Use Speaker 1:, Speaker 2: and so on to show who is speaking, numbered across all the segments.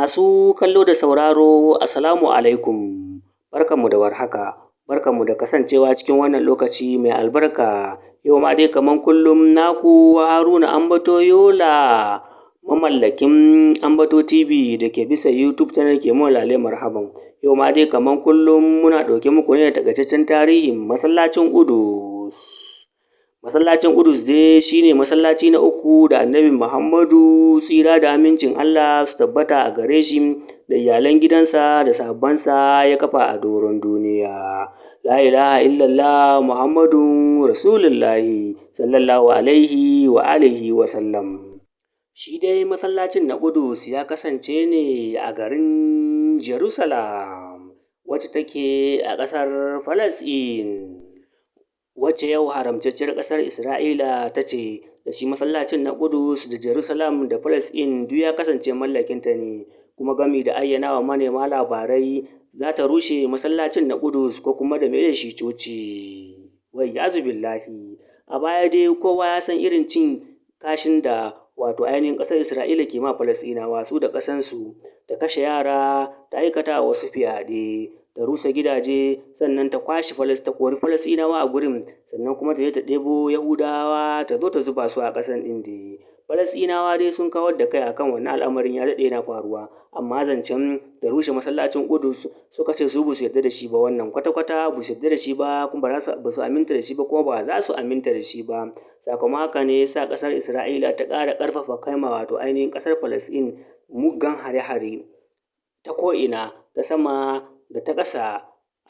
Speaker 1: Masu kallo da sauraro, Assalamu alaikum, barkanmu da warhaka, barkanmu da kasancewa cikin wannan lokaci mai albarka. Yau ma dai kaman kullum, naku Haruna Ambato Yola, mamallakin Ambato TV da ke bisa YouTube channel, ke muku lale marhaban. Yau ma dai kaman kullum, muna ɗauke muku ne da taƙaitaccen tarihin masallacin Ƙudus. Masallacin Ƙudus dai shi ne masallaci na uku da Annabi Muhammadu, tsira da amincin Allah su tabbata a gare shi da iyalan gidansa da sahabbansa, ya kafa a doron duniya. La ilaha illallah Muhammadun rasulullahi sallallahu alaihi wa alihi wa sallam. Shi dai masallacin na Ƙudus ya kasance ne a garin Jerusalem, wacce take a ƙasar Falasɗin, wacce yau haramtacciyar ƙasar Isra'ila ta ce da shi masallacin na Ƙudus da Jerusalem da Falasɗin duk ya kasance mallakinta ne, kuma gami da ayyana wa manema labarai za ta rushe masallacin na Ƙudus ko kuma da mai da shi coci. Waiyazu billahi. A baya dai kowa ya san irin cin kashin da wato ainihin ƙasar Isra'ila ke ma Falasɗinawa, su da ƙasansu, ta kashe yara, ta aikata wasu fyaɗe, ta rusa gidaje, sannan ta kwashe ta kori Falasɗinawa a gurin, sannan kuma ta je ta ɗebo Yahudawa ta zo ta zuba su a ƙasan ɗin dai. Falasɗinawa dai sun kawar da kai akan wannan al'amarin, ya daɗe yana faruwa, amma zancen da rushe masallacin Ƙudus suka ce su ba su yarda da shi ba, wannan kwata-kwata ba su yarda da shi ba, kuma ba su aminta da shi ba, kuma ba za su aminta da shi ba. Sakamakon haka ne ya sa ƙasar Isra'ila ta ƙara ƙarfafa kaima wato ainihin ƙasar Falasɗin muggan hare-hare ta ko'ina, ta sama da ta ƙasa.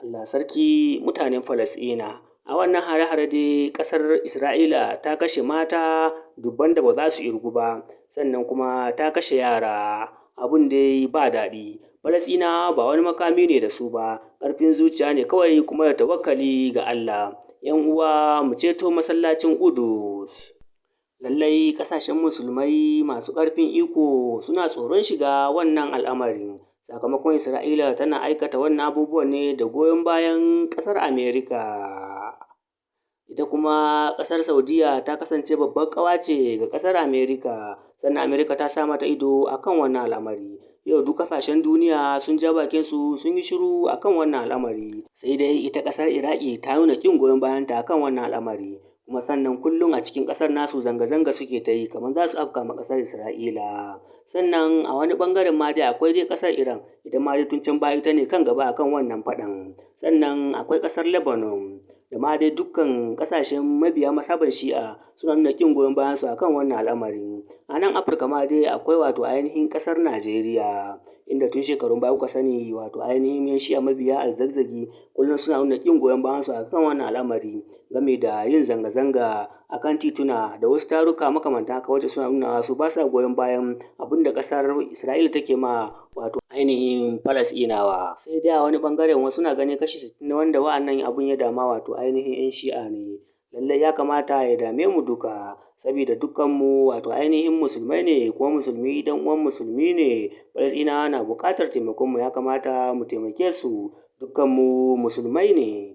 Speaker 1: Allah sarki mutanen Falasɗina. A wannan hare-hare dai ƙasar Isra'ila ta kashe mata dubban da ba za su irgu ba, sannan kuma ta kashe yara. Abun dai ba daɗi. Falasɗinawa ba wani makami ne da su ba, ƙarfin zuciya ne kawai, kuma da tawakkali ga Allah. ‘Yan uwa, mu ceto masallacin Ƙudus. Lallai ƙasashen musulmai masu ƙarfin iko suna tsoron shiga wannan al'amari, sakamakon Isra'ila tana aikata wannan abubuwan ne da goyon bayan ƙasar Amerika. Ita kuma ƙasar Saudiya ta kasance babbar ƙawa ce ga ƙasar Amerika, sannan Amerika ta sa mata ido a kan wannan al'amari. Yau duk ƙasashen duniya sun ja bakinsu sun yi shiru a kan wannan al'amari, sai dai ita ƙasar Iraki ta nuna ƙin goyon bayanta a kan wannan al'amari, kuma sannan kullum a cikin ƙasar nasu zanga-zanga suke ta yi kamar za su afka ma ƙasar Isra'ila. Sannan a wani ɓangaren ma dai akwai dai ƙasar Iran, ita ma dai tun can baya ita ne kan gaba akan wannan faɗan. Sannan akwai ƙasar Lebanon, da ma dai dukkan ƙasashen mabiya mazhabar Shi'a suna nuna ƙin goyon bayansu akan wannan al'amari. A nan Afirka ma dai akwai wato ainihin ƙasar Najeriya, inda tun shekarun baya kuka sani wato ainihin 'yan Shi'a mabiya Alzakzaki kullum suna nuna ƙin goyon bayansu akan wannan al'amari, game da yin zanga-zanga a kan tituna da wasu taruka makamantan haka, wacce suna nuna su ba sa goyon bayan abin da ƙasar Isra'ila take ma wato ainihin Falasɗinawa. Sai dai a wani ɓangaren wasu na ganin kashi 60 na wanda wa'annan abun ya dama wato ainihin 'yan Shi'a ne. Lallai ya kamata ya dame mu duka, saboda dukkanmu wato ainihin musulmai ne, kuma musulmi dan uwan musulmi ne. Falasɗinawa na buƙatar taimakonmu, ya kamata mu taimake su, dukkanmu musulmai ne.